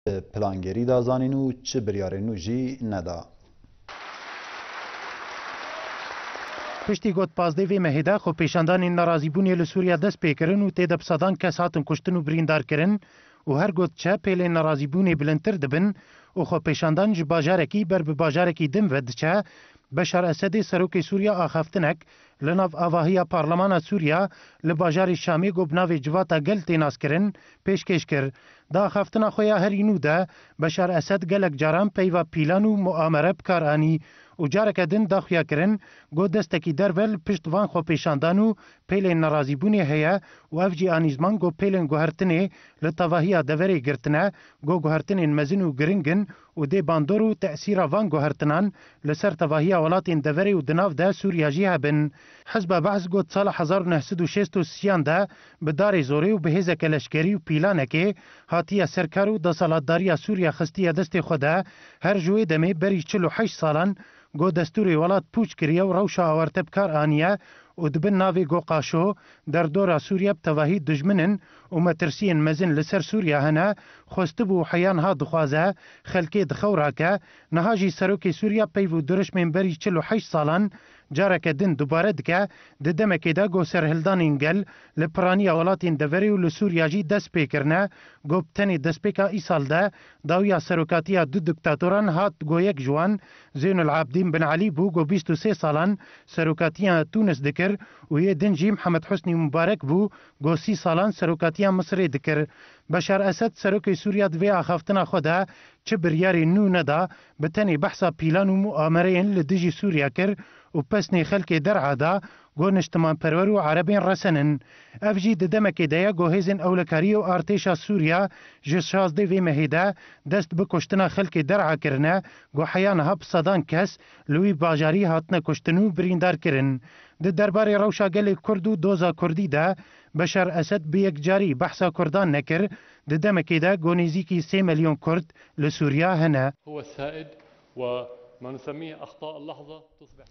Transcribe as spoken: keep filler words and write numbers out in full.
Plangerî da zanîn û çi biryarên nû jî neda. Piştî got pazdeh vê mehê de xwepêşandanên nerazîbûnê li Sûriya dest pê kirin û tê de bi sedan kes hatin kuştin û birîndar kirin û her got çe pêlên nerazîbûnê bilindtir dibin û xwepêşandan ji bajarekî ber bi bajarekî din ve diçe, Beşar Esedê serokê Sûriya axaftinek li nav avahiya Parlemana Sûriya li bajarê Şamê ku bi navê Civata Gel tê naskirin, pêşkêş kir. Di axaftina xwe ya herî nû de Beşar Esed gelek caran peyva pîlan û muamere bi kar anî û careke din da xuya kirin ku destekî derve li pişt van xwepêşandan û pêlên nerazîbûnê heye û ev jî anî ziman ku pêlên guhertinê li tevahiya deverê girtine, ku guhertinên mezin û giring in û dê bandor û tesîra van guhertinan li ser tevahiya welatên deverê û di nav de Sûriya jî hebin. Hizba Behs got sala hezar û neh sed û şêst û sêyan de bi darê zorê û bi hêzeke leşkerî û pîlanekê hatiye ser kar û deselatdariya Sûriya xistiye destê xwe de, her ji wê demê berî çil û heşt salan ku destûrê welat pûç kiriye û rewşa awarte bi kar aniye û di bin navê ku qaşo, derdora Sûriye bi tevahî dijmin in û metirsiyên mezin li ser Sûriya hene, xwestibû û heya niha dixwaze xelkê di xew rake, niha jî serokê Sûriya peyv û dirişmên berî çil û heşt salan careke din dubare dike, di demekê de ku serhildanên gel li piraniya welatên deverê û li Sûriya jî dest pê kirine, ku bi tenê destpêka îsal de dawiya serokatiya du diktatoran hat, ku yek ji wan Zeynul Abidîn Bin Elî bû, ku bîst û sê salan serokatiya Tûnis dikir û yê din jî Mihemed Husnî Mubarek bû, ku sî salan serokatiya Misirê dikir. Beşar Esed, serokê Sûriya, di vê axaftina xwe de çi biryarê nû neda, bi tenê behsa pîlan û muamereyên li dijî Sûriya kir û pesnê xelkê derha da, ku niştimanperwer û erebên resen in. Ev jî di demekê de ye ku hêzên ewlekariyê û artêşa Sûriya ji şazdeh vê mehê de dest bi kuştina xelkê derha kirine, ku heya niha bi sedan kes li wî bajarî hatine kuştin û birîndar kirin. Di derbarê rewşa gelê Kurd û doza Kurdî de Beşar Esed bi yekcarî behsa Kurdan nekir, di demekê de ku nêzîkî sê milyon Kurd li Sûriya hene. هو السائد وما نسميه أخطاء اللحظة تصبح